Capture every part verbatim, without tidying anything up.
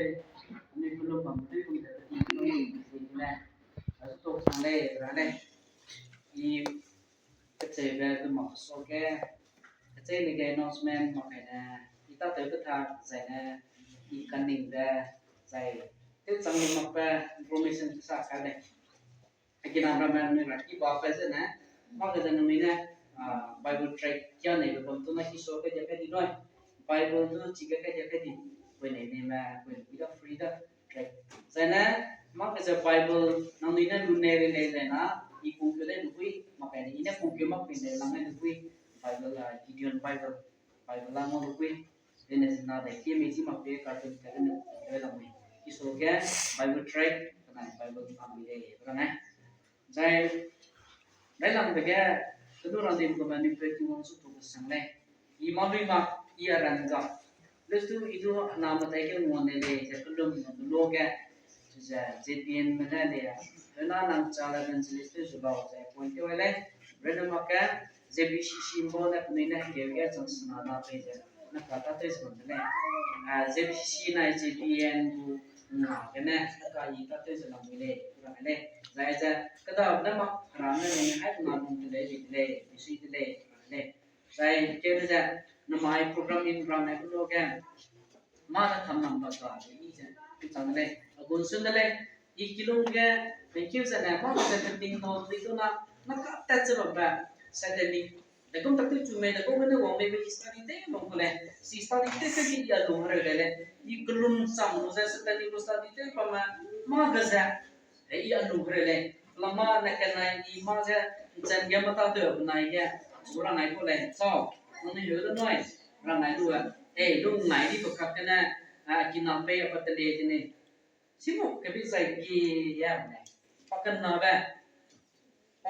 Anui kelum bam dui kum ze, i kelum bam dui kum ze, azu tok sang lei, ra lei. I kecheube du mak so ge, kechei ne ge announcement mak kai ne, i ta teu ke ta, zai ne, i kaningbe, zai, teu chang lu mak pe, information sa kai lei. Aki nam ramme nui ra ki ba pe zene, mâ ge ze nui ne, ah, Bible tract kia nei be bam tu na ki so ke dia kai di noi. Bible du chi ge kai dia kai di, pui nei nei me, pui nei da free da tract. Zai ne, mâ ge ze Bible nangnui ne lu nei re lei zai na, i kung ke lei lu bui, mak kai ne, i ne kung ke mak pui nei lang ne lu bui, Bible, ah, Gideon Bible. Bible la ngau lu bui, dene zina de, ki mi chi mak pe, cartoon ka dene, dene la mui. Ki so ge, Bible tract, kana Bible ka mi de, rang ai. Zai, rai lang de ge, kenu rang dim ko ma ni pe ki wang su tu sang lei. I ma lui ma, i a ran ga. Lestu i du na ma tai ke ngwan de lei, ze kelum na lu lo ge. Ze, Z B N me ne lei, hena nang cha la evangelist te zu lau, ze point te wai lei. Rene mak ge, Z B C C mbo ne penui ne hekeu ge chang sena na pei ze, na ka ta tei ze bam de lei. Ah, Z B C C nai Z B N gu nga gene, na ka i ta tei ze lam mi lei, ra lei. Zai ze, kada ne mak, ra ne ne, hai na lung de lei, de lei, bisi de lei, ra lei. Zai keu ze, namai program in rang nai ku lo ge, mâ ne tam nam ba ga, i ze, i chang de lei, a gun sun de lei, i kilung ge, thank you ze ne, mâ ze ne ting no, di tu na, na ka tat ze bam ba, satanic, de kum tak tu chu me, de kum ne wang me, me i study te bam ku lei, si study te te ki i a lung hereu de lei, i kelum chang lu ze, satanic lu study te bam ma, mâ ge ze, Hei i a lu hereu lei, lama ne kenai i mâ ze, nchan ge mata teu benai ge, zu rang nai ku lei, sau, nangnui heu de nui, rang nai lu e, ei, lung nai di pe kak gene, a, kinam pei a pa te lei de nei. Simu kebi zai ki ya ne, pa kenabe,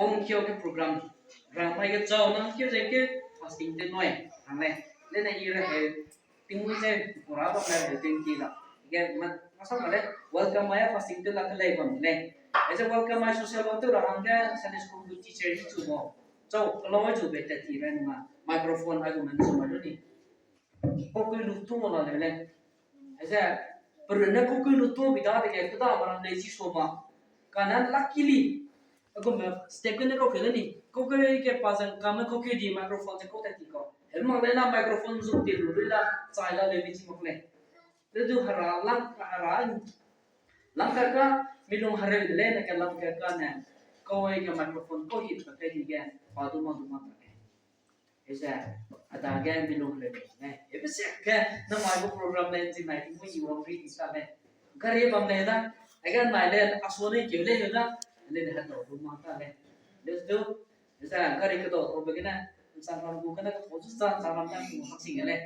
ong keu ke program, rang mai ge chau nang keu zai ke, fasting te nui, rang lei, lene i reheu, tingmui ze, kura bam lei, ting ki da. Ge, ma, masang lei, welcome mai a fasting te la te lei bam lei. Aize welcome mai social work te la hangge Sunday school gu teacher i chu mo. Chau, kelo ai chu be tat ti rai nung a, microphone ai gu men chu mai lu ni. Kokui lu tu mo la lei lei. Aize, perun ne kokui lu tu bi da de ge, kuda ma ram lei chi so ma. Kane luckily, a gu me step gene kau ke le ni. Kokui ge pa zang kam ne kokui di microphone ze kau tat ti kau. Hel mak lei na microphone zu ti lu lui la, chai la lei mi chi mak lei. Le du hera lang, hera lang ka ka, mi lung hereu de lei ne ka lang ka ka ne, kau ai ka microphone kau hit ka kai di ge, pa du ma du ma ka kai. Eze, a da ge mi lung hereu de lei. Ebe se ke, na mai gu program lei zi nai, mu i wang ri di sa lei. Gari bam lei da, a ge nai lei, a so lei keu lei da, lei de ha du ma ta lei. Le du, Eze, gari kedau tau be gene, nsang ram gu gene, ketau zu za nsang ram ne gu sak sing le.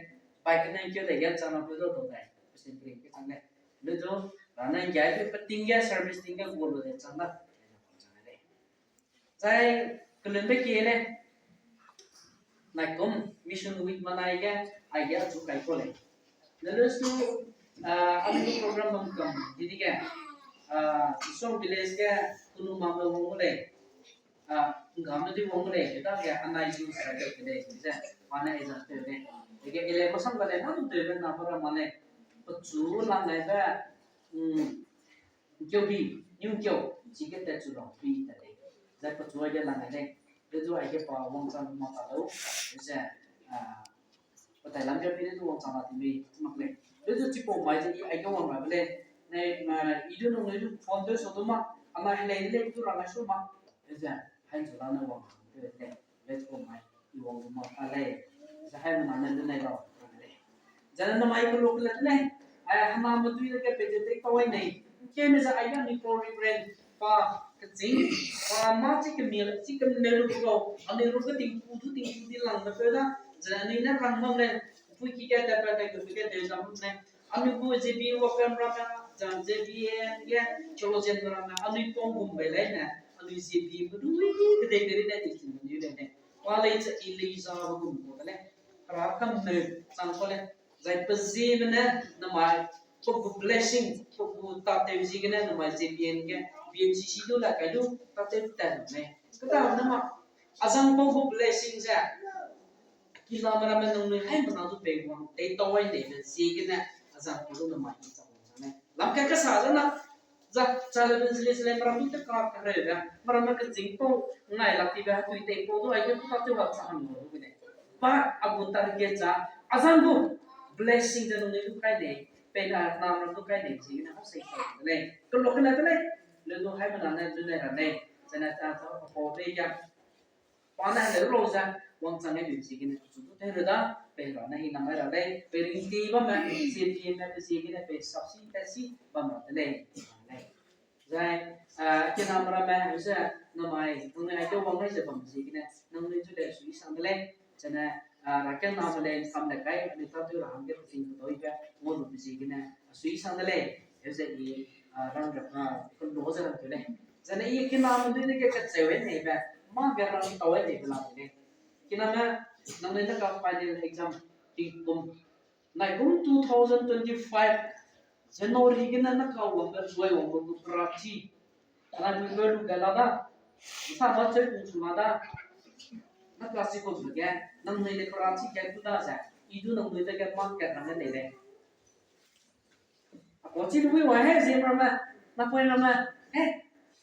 Bike ne keu de ge nsang ram gu dau dau dai. Pesin pring ke chang le. Le du, ra ne ngai pe peting ge, service ting ge gu lu de chang da. Zai, kelun be kie le. Nai kum, Mission Week manai ge, ai ge achu kai ko le. Nelestu, ah, ami program bam kam, didi ge, ah, Isong village ge, kunu ma me wang le. Ah, ngam di wang le, da ge anai ju sa de ke le, ze, pa ne exam te le. Ge ele masang ga le, na te le na ba ma le. Pechu lang le be, mm, keu bi, niu keu, chi ke te chu lo, bi te le. Ze pechu ai ge lang le. Ze zu ai ge pa wang chang ma ta lo. Ze, ah, Petai lam ge pei ne du wangchang la ti mei, mak lei. Leu zu chipau mai ze i aige wang ra be lei. Ne, ma, i du nung ne du phone tew so du ma, a mai helei de lei du rang ai su ma. Leu ze, hai zu la ne wang te lei. Leu chipau mai, i wang du ma ta lei. Ze hai mena ne du nei lau, rang lei. Zene namai keluk le de lei. Ai, hena medui le ge pei ze tei tau ai nei. Keme ze ai ga ni pro reverend. Pa, keching, pa mâ chi kemia, chi kemia lu gu gau, anui ru ge tingku du tingku di lang de peu da, zene anui ne rang bam lei, pui ki ge tat pa tat gu ge tei zam lei. Anui gu J B worker ramme, zang J B ge theologian ramme, anui pau gum bei lei ne, anui J B pe du kedei peri ne di tingku di lei ne. Pa lei ze i lei za gu gum gu de lei. Hera kam ne chang ko lei. Zai pe ziegene namai, pe gu blessing, pe gu tatew ziegene namai J B N ge, B M C C du la kai du, tatew tat lei. Kata nama, azang pe gu blessing ze, kiname ramme nangnui haimena du pei wang, tei tau ai nei be ziegene, azang pe du namai i chang wang chang lei. Lam ke kasa zena, za, chale ben zili zile meramme te ka kereu be, meramme keching pau, ngai la ti be, hatui tei pau du, ai ke kuta te wa chang lo du ne. Ba, a gu target za, azang gu, blessing ze nung ne du kai ne, pe na, na nung du kai ne, zi ne, hau sei sa de lei. Kelo kena de lei, le du hai mena ne, du ne ra lei, zena ta, ta, pa, pa, lei ya. Pa ne heleu lau ze, wangchang ai lu ziegene, chu du tei ra da, pe ra ne hinam ai ra lei, pe ringti bamme, C P M me pe ziegene, pe sapsi, pe si, bam ra de lei, lei. Zai, ah, kinam ramme, heu ze, namai, nangnui ai tew wang gai ze bam ziegene, nangnui zu lei sui sang de lei, zene, ah, rakename lei, sam le kai, anui ta tew ra hangge peting kedoi be, ngau lu pe ziegene, sui sang de lei, heu ze i, ah, rang ra, ah, kelo ze rang tew lei. Zene i kiname dui dege kacheu ai neibe, mâ ge rang tau ai neibe la de lei. Kiname, nangnui ne ka final exam, tingkum. Nai kum two thousand twenty-five, January gene ne ka wangbe, zuai wangbe gu perachi. Anai dui be lu ge la da. Nsa ba cheu kum su la da. Ne ka si kum ge, nangnui le perachi ge gu da ze. I du nangnui dege mark ge rang ne lei lei. Apo chi lui wa he, ziem ramme, napoi ramme, he.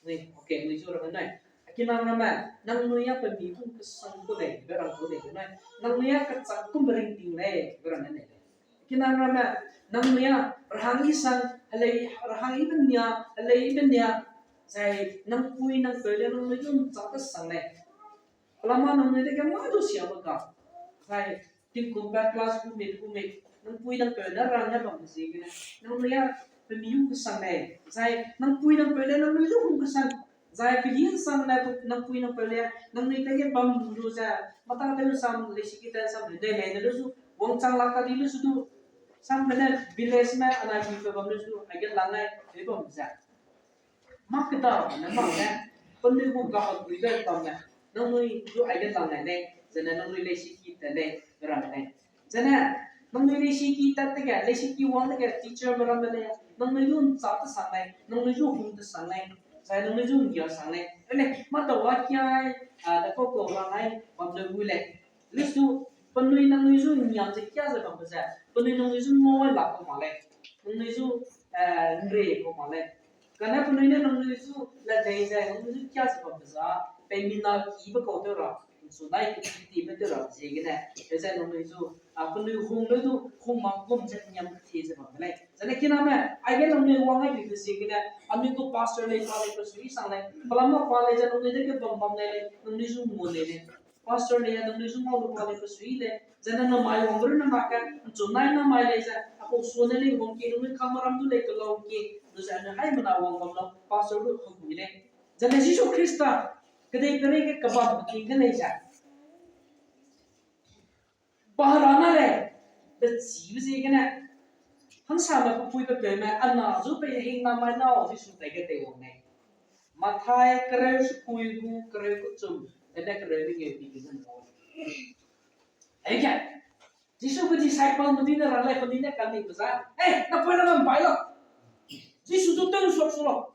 Nui, okay, nui zu ramme nai. Akinam ramme, nangnui a pe mi kum kesang ku lei, be rang ku lei nai. Nangnui a kechak kum ringting lei, be rang ne lei. Akinam ramme, nangnui a rahang i sang, helei, rahang i benia, helei i benia, zai nang pui nang peu le nangnui du ncha kesang lei. Pelama nangnui dege mâ du sia ba ga. Zai tingkum pat class gu mit gu mit, nang pui nang peu ne rang ne bam ziegene, nangnui a pe mi hung kesang lei. Zai nang pui nang peu le nangnui du hung kesang. Zai pe hing sang ne nang pui nang peu le, nangnui dege bam lu ze, mata tew sam, leisiki tew sam, de lei ne lu zu, wangchang lak ta di lu zu du, sam ne village me anai pui peu bam lu zu, aige lang lei, pe bam ze. Mâ keda ne mâ ne, penui gu kahak dui be bam ne, nangnui du aige lang lei lei, zene nangnui leisiki te lei, be ram lei. Zene, nangnui leisiki tat dege, leisiki wang dege, teacher me ramme lei, nangnui du ncha tesang lei, nangnui du hung tesang lei, zai nangnui du nggia sang lei. Ele, mâ tau a kiai, a, de kau kau rang ai, bam leu gu lei. Lesu, penui nangnui zu ngiam ze kia ze bambe ze, penui nangnui zu ngau ai lak kau mak lei. Nangnui zu, eh, nre kau mak lei. Kane penui ne nangnui zu la dei ze, nangnui zu kia ze bambe za, pe mina kibe kau tew ra, nsu nai ki ti me tew ra ziegene, pe ze nangnui zu, a, penui hung leu du, hung mak gum ze ngiam ke ti ze bam de lei. Zene kiname, aige nangnui wang ai bibe ziegene, anui gu pastor lei pa lei pe sui sang lei, pelama pa lei ze nangnui dege bam bam lei lei, nangnui zu ngu lei lei. Pastor lei, nangnui zu ngau lu pa lei pe sui lei. Zene namai wang bru na mak ge, nchu nai namai lei ze, apau sua ne lei wang ki, nangnui kangme ram du lei kelau ki, du ze anui haimena wang bam lau, pastor du hegui lei. Zene Jisu Khrista, kedei perei ge kebam beting ge lei ze. Bahera na lei, bechibe ziegene. Hangsame pe pui pe peume, ana zu pe hing namai nau Jisu dai ge teiwang lei. Mathai kereu sekui gu kereu kechum, ene kereu mengeu di ge zan lau. Hege, Jisu gu disciple me dui ne ra lei, penui ne kaningbe za, eh, napoi ramme mbai lau. Jisu du tew nsuak su lau.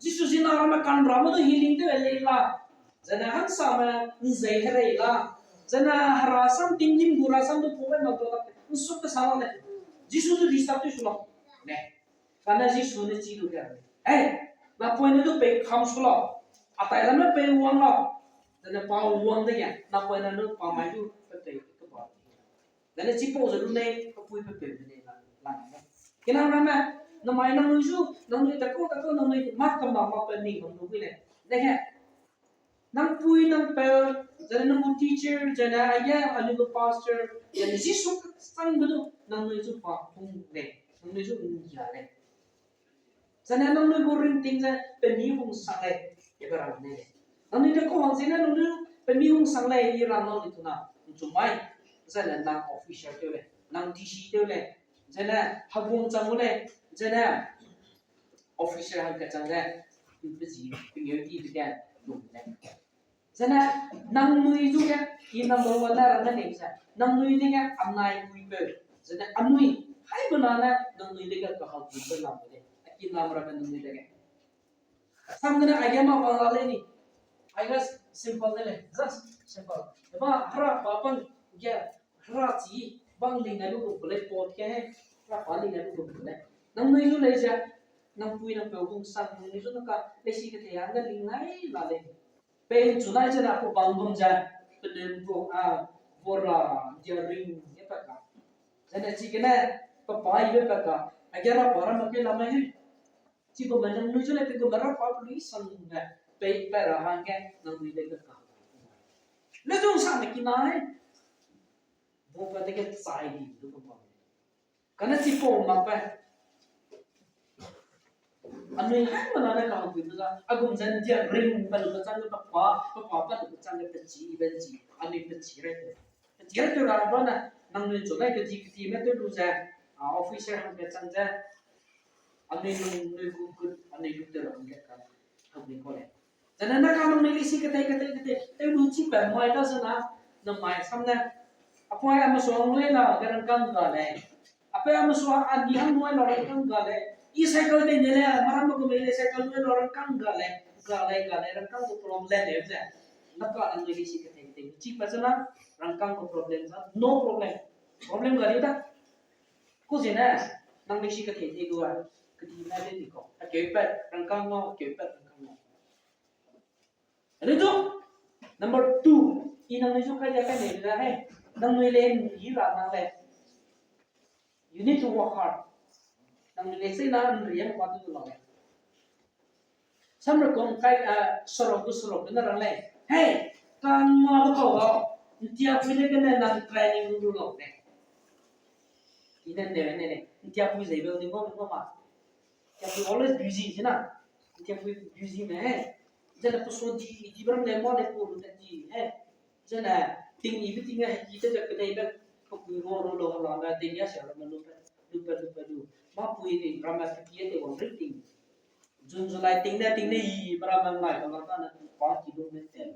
Jisu zina ramme kanramme du healing tew lei la. Zene hangsame nzei herei la. Zene hera sam tinggîm gu ra sam du pau gai mak du la. Nsuk kesa la lei. Jisu du disturb tew su lau. Ne. Kane Jisu ne chi du ge. Hei, napoine du pei kam su lau. A tai ramme pei wang lau. Zene pa wang dege, napoine nu pa mai du pe pei keba. Zene chipau ze du lei, pe pui pe peu de lei la, la ne. Kinam ramme, namai nangnui zu, nangnui takau takau nangnui mak kema mak pe ning bam lu gui lei. Dege, nang pui nang peu, zene nang gu teacher, zene aige anui gu pastor, zene Jisu Khrista be du nangnui zu pa hung lei, nangnui zu nggia lei. Zene nangnui gu ringting ze pe mi hung sang lei, ebe rang ne lei. Nangnui de kau hang zene nangnui pe mi hung sang lei, i rang nau di tuna, nchu mai, zene nang officer tew lei, nang D C tew lei, zene heguang chang gu lei, zene officer hangkat chang ze, pe zi, pe ngeu di de ge, lung lei. Zene, nangnui zu ge, i number one ne rang ne lei ze, nangnui dege anai puipeu, zene anui, haibena ne, nangnui dege kahak puipeu lam de lei, a kinam ramme nangnui dege. Samgene aige ma bang la lei ni. Aige simple de lei, just simple. Eba hera pa bang ge, hera chi bang ling ai lu gu lei pot ge he, hera pa ling ai lu gu lei. Nangnui zu lei ze, nang pui nang peu bung sang nangnui zu naka, lesi kethei hangge ling nai la lei. Pei nchu nai ze na ku bang gum ze, penem gu, a, bora, dia ring, ye pa ka. Zene chigene, pa pa ibe pa ka, a ge ra pa ra ma pe la me he. Chi gu me nangnui zu lei pe gu me ra pa pe lui sang me, pei pa ra hangge, nangnui lei pe ka. Le zung sa me ki nai. Bo pa de ge chai di du pa pa. Kane chipau mak pe. Anui hai mana ne ka hangpui du za. Agum zan dia ring pa lu pa chang ge pa pa, pa pa pa lu pa chang ge pa chi, ben chi. Anui pa chi re. Pa chi re tu ra ba na, nangnui chu dai ka di ka di me tu lu ze. A, officer hang pe chang ze. Anui nung nui gu gu, anui gu te ra hang ge ka. Hangpui ko le. Zene na ka nang mei lisi kethei, kethei, kethei, tew lu chi pa mai da zena, na mai sam ne. Apoi a mesua nui la, ge rangkâng ga lei. Apoi a mesua a ni hang nui la rangkâng ga lei. I cycle tei ne le, maram gu mei le cycle nui la rangkâng ga lei. Ga lei, ga lei, rangkâng gu problem lei ze. Na ka nang mei lisi kethei, kethei. Chi pa zena, rangkâng gu problem za, no problem. Problem ga di da. Ku zene, nang lisi kethei thei du a. Kedi na de ni ko. A keu pa, rangkâng no, keu pa, rangkâng no. Anui zu, number two, i nangnui zu kai dia kai nei da he. Nangnui le ni ra nang le. You need to work hard. Nangnui le se na nri ya ma tu la le. Samrekum kai, a, sorok gu sorok na rang le. Hey, kang ma ba kau ba. Ntia pui le kene nang training lu lo le. I ne ne ne ne. Ntia pui ze be ni ngau ngau ma. Ntia pui always busy, zena. Ntia pui busy me. Zena pe so di, di bram le mo le pu lu ta di, eh. Zena, ting ni bi ting eh, di te ja kedei be, pe pui ro ro lo la na, ting ya sia lo ma lu pe, lu pe, lu pe, lu. Ma pui ni, ram ma te pie te wang ri ting. June, July, ting ne, ting ne, i, bram ma ngai, lo la ta na, pa ki lu me te.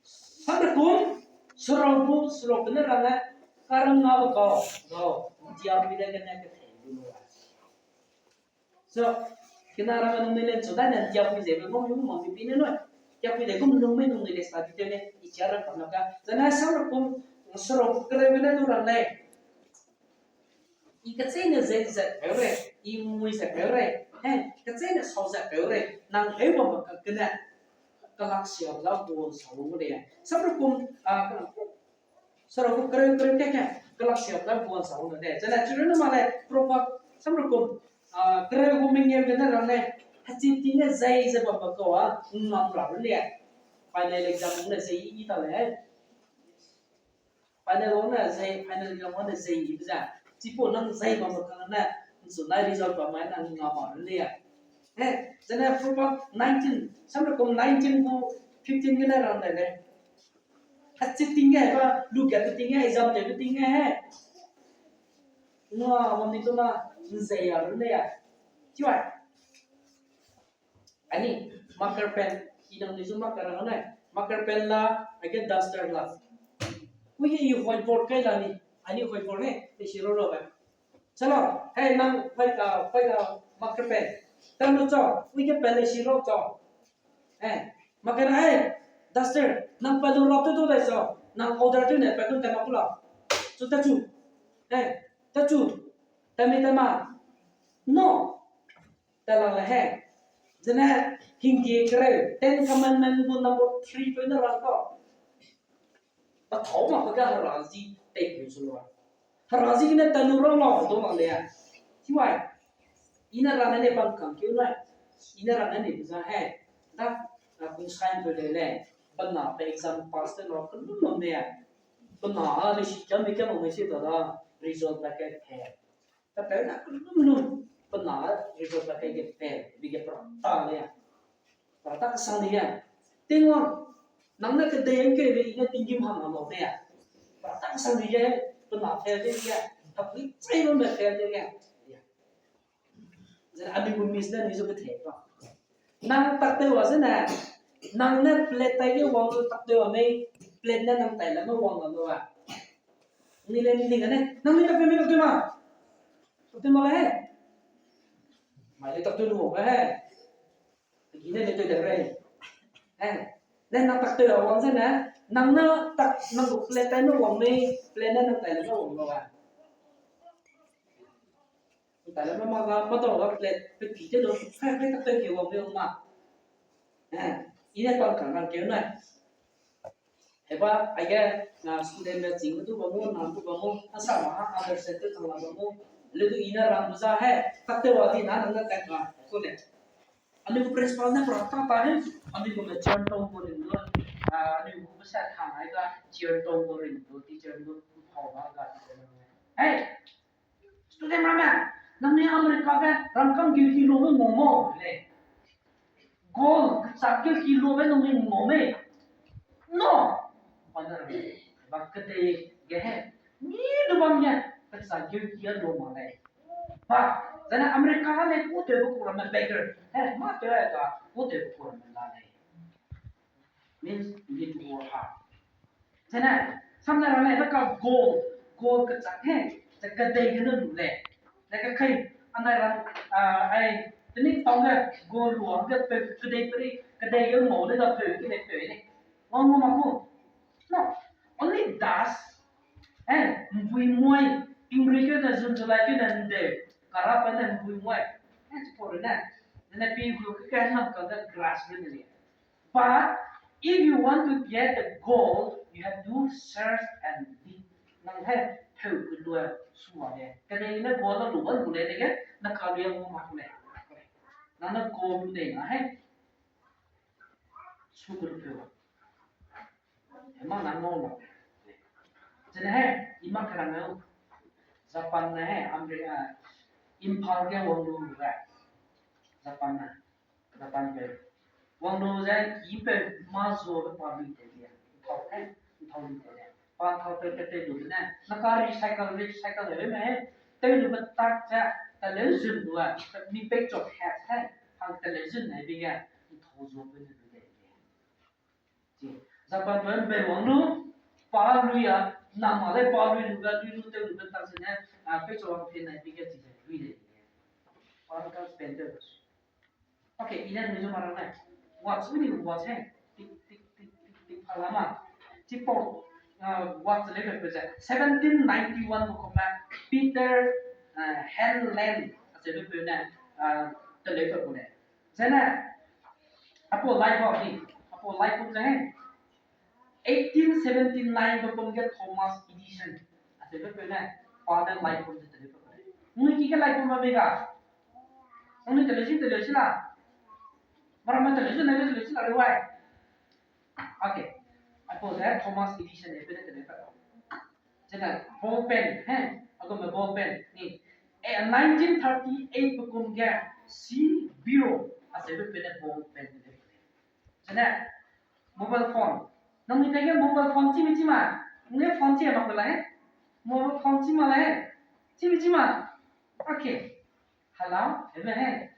Samrekum, serau bu, serau kene rang eh, karang na bu kau, kau, dia pui le kene ke te lu lo. So, kena rang nung mei len chu dai ne, tia pui ze be ngau nung ma mi pi ne noi. Tia pui ze gum nung mei nung ne le study te ne, i chia ra pa na ka. Zena samrekum, serau kereu ne du rang lei. I kachei ne zei ze peu re, i mui ze peu re. He, kachei ne sau ze peu re. Nang heu bam ka kene. Kalak sia la bu sa lu le. Samrekum, a, Sara gu kereu kereu ke ke, kelak sia ta buan sa wang de. Zene children ma le, proverb, samrekum, a, kereu gu mengeu gene rang le, hachi ting ne zei ze bam ba kau a, ngam ra le. Final exam ne zei i ta le. Final wang ne zei, final exam wang ne zei i be za. Chipau nang zei bam ba kau ne, nsu nai result ba mai nang ngam ra le. Eh, zene proverb nineteen, samrekum nineteen gu fifteen gene rang de le. Hachi ting ge ba, lu ge ting ge, exam de ting ge he. Nga, wang ni tu na, nzei ya, rune ya. Chiwai. Ani, marker pen, i nang ni zu marker la ne. Marker pen la, age duster la. Ui, i whiteboard kai la ni. Ani whiteboard he, te si ro lo ba. Chalo, hey, nang white, uh, white, uh, marker pen. Tang lu cho, ui ke pen le si ro cho. Eh, makena, eh, duster, nang pa lu rap tu tu dai so, nang order tu ne, pa tu te ma kula. Chu ta chu. Eh, ta chu. Ta mi ta ma. No. Ta la la he. Zene, Hindi kereu, Ten Commandment bu number three pe ne rang ko. Ba thau ma pe ga hera zi te ku su lo. Hera zi ne ta lu rang lo do ma le. Chiwai. I ne rang ne bam kang keu nai. I ne rang ne bu za he. Da, na kung sign pe le le. Ba na pe exam pass te lo ku lu lo ne. Ba na a le si kam bi kam mo me si da da. Result ba ke te. Ka pe na ku lu lu. Ba na result ba ke ke te. Bi ke pra ta le. Pra ta ka sang de ya. Tingwang. Nang ne kedei ke be i ne tinggîm hang lo de ya. Pra ta ka sang de ya. Pe na fail de ya. Hapui chai lo me fail de ya. Zene anui gu miss ne anui zu kethe ba. Nang tak tew wa zene, nang ne plate tai ge wang lu tak tew wa mei, plate ne nang tai la me wang la lu wa. Ni le ni ling ne, nang ni tak tew mei tak tew ma. Tak tew ma le he. Mai le tak tew lu wa he. Gi ne le tew de re. Eh, ne nang tak tew wa wang zene, nang ne tak nang gu plate tai me wang mei, plate ne nang tai la me wang lu wa. Tale ma ma ga, ma dau ga plate pe pi te lo, kai kai ta pe ke wa be ma. Eh, ine tau ka nang ke na. Heba, aige, na student me ching du ba mo, na du ba mo, a sa ma ha, other center tang la ba mo. Le du ina ram za he, kate wa di na, na, na, ta ka, ko le. Anui principal ne pra ta ta he, anui ko me chair tau ko ring do, ah, anui ko me sa tha nai ga, chair tau ko ring do, teacher do, phau na ga, teacher me. Hey, student ramme, nangnui America ge rangkâng geu ki lu me ngau mau le. Gold kechak geu ki lu me nangnui ngau me. No. Bana ramme, ba kedei ge he. Mi du bam ge kechak geu ki a lu ma lei. Ba, zene America le ku te bu ku ramme beggar. He, ma te ga ku te bu ku ramme la lei. Means you need to work hard. Zene, samne rang lei, ka gold, gold kechak he, ze kedei gene lu lei. Ze kekai, anai rang, ah, ai, teni tau ge gold lu, ge pe, kedei peri, kedei ge ngau le da pe, kedei pe le. Ngau ngau ma ku. No, only dust. Eh, mbui moi, English ke na zun zalai ke na nde, kara pa na mbui moi. Eh, chipau ne. Zene pi gu ke ka nam ka da grass le le. But if you want to get the gold, you have to search and dig. Nang he peu ke lua sua le. Kedei ne gold lu ba lu le de ge, na ka lu yang ma ku le. Nang na gold lu de na he. Su ke lu peu. He ma nang ngau lu. Zene he, i ma kerang ngau. Japan ne he, Ameri-, ah, Imphal ge wang lu lu ga. Japan ne. Japan peu. Wang lu ze ki peu ma zo de pa lui te lia. Nthau he, nthau lui te lia. Pa nthau peu pe te lu ne. Na ka recycle, recycle le me he. Te lu me tak ze, ta le zun lu a. Mi pe chok hat he. Hang ta le zun ne bi ge. Nthau zo peu ne lu de lia. Chi, Japan peu be wang lu, pa lui a, nang ma le pa lui lu ga, lui lu te lu ga tak zene, a, pe chua pe nai pi ga chi ze lui le. Pa ka spend te. Okay, ina ni zo ma rang nai. Watch, uni watch he. Tik, tik, tik, tik, tik, pa la ma. Chipau, a, watch le pe ze. Seventeen ninety-one ko ma Peter, a, Hanlon, a ze pe ne, a, te le pe ko le. Zene, aipau light bulb ni, aipau light bulb ze he, eighteen seventy-nine be kum ge Thomas Edison, a ze pe ne, pa ne light bulb ze te le pe ne. Nui ki ge light bulb ma be ga? Nui television, television la? Mara ma television, television la re wai. Okay. Aipau ze Thomas Edison e pe ne te le pe. Zene ball pen, he, a gu me ball pen ni. E, nineteen thirty-eight be kum ge C Biro, a ze pe ne ball pen ni. Zene mobile phone. Nang ni dege mobile phone chi mi chi ma? Nge phone chi ma ko la he? Mobile phone chi ma la he? Chi mi chi ma? Okay. Hello, ebe he.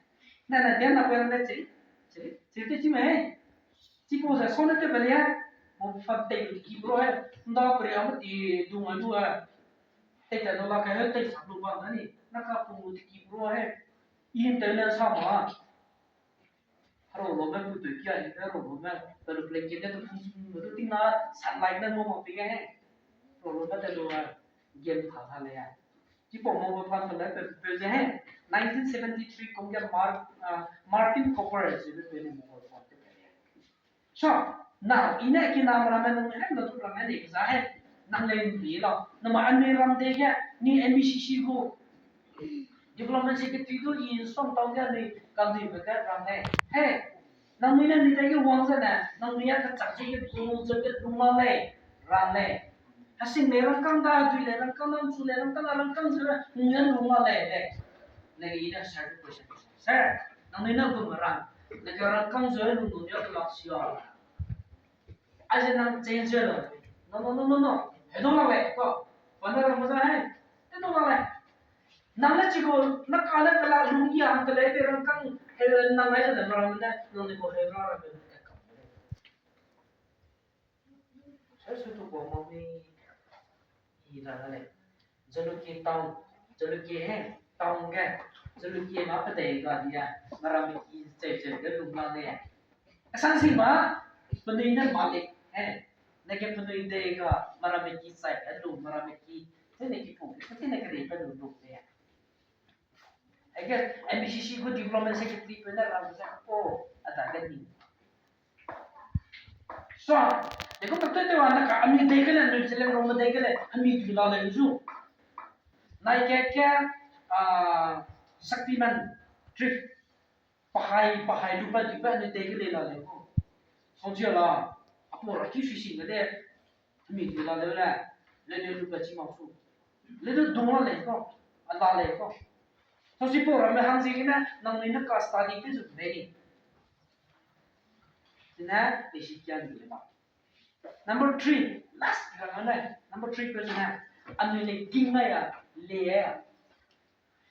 Na na dia na ko le chi. Chi, chi te chi me he. Chipau ze sone te be lia, mo fa tei lu ki bro he, nda pria ma ti du ngai lu a. Tei ta do la ka he, tei sa lu ba na ni, na ka pung lu ti ki bro he. I te ne sa ma. Haro lo me pu tu kia, i haro lo me, pe lu play ke ne tu pung sung lu tu ting na, satellite ne mo ma pi he. Haro lo me te lu a, game tha tha le ya. Chipau mobile phone le pe, pe ze he, nineteen seventy-three kum ge Mar-, ah, Martin Cooper ze pe ne mobile phone te pe le. So, now, i ne kina meramme nang ne, na du ramme ne, za he, nang le ni lo. Na ma anui ram dege, ni M B C C gu development secretary du i song tau ge ni, kam dui be ge ram ne. He, nang ni ne ni dege wang ze ne, nang ni a kachak ze ge du ze ge du ma le, ram le. Hasing le rangkâng da, dui le rangkâng, nang chu le rangkâng, rangkâng ze le, nang le lu ma le, le. Lege i ne sir question. Sir, nang ni ne gu me rang. Lege rangkâng ze lu lu ya ke lak sia. Aize nang change ze lo. No, no, no, no, no. He dong la le, ko. Wan da rang ma za he. He dong la le. Nang le chi ko, na ka ne ke la lu ya, ke le pe rangkâng, he nang ai ze ne me rang ne, nang ni ko he ra ra pe ne ka. Sir, sir, tu ko mo ni i ra le. Jalukie town, Jalukie he, town ge, Jalukie ma pe dei ga dia, meramme ki cheu cheu ge lung la le. Asang si ma, penui ne ma le, he, ne ge penui dei ga, meramme ki chai ge lung, meramme ki, te ne ki pu, te ne ke dei pe lung lung le. Ege, M B C C gu development secretary peu ne rang ze, o, a ta ge ni. So, de ku pe te wa na ka, anui dei gele, anui Zeliangrong me dei gele, anui tui la lei zu. Nai ke ke, ah, Shaktiman trip, pahai, pahai lu pa di pa anui dei gele la lei ko. Song zi la, a pu ra ki sui sing de, anui tui la lei le, le ne lu pa chi ma su. Le du dung la lei ko, a la lei ko. So si pu ramme hang ziegene, nangnui ne ka study te zu de ni. Zene, de si kia ni le ba. Number three, last ga ne, number three pe zene, anui le ging na ya, le ya.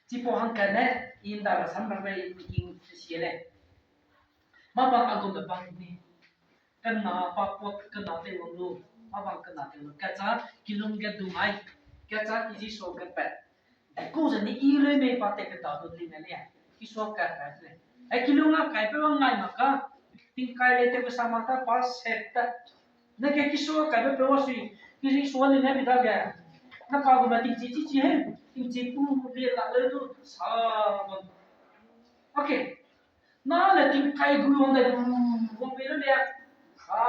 Chipau hangkat ne, i nda rasam ramme i king si le. Mâ bang a gum be bang ni. Kena pa pot kena tew wang lu, mâ bang kena tew wang lu. Kacha kilung ge dung ai, kacha kiji so ge pat. Dai ku ze ni i lei mei pa te keda du ling a le. Ki so ka pat le. Ai kilung a kai pe wang ngai mak ka. Tingkai le tew sa mak ta pa set ta. Ne ke ki so kaibe pe wa sui, ki so ni ne mi dage. Na ka gu ma tingchi chi chi he, tingchi pu pu le la le du sa bam. Okay. Na le tingkai gu wang de du, wang pe le le.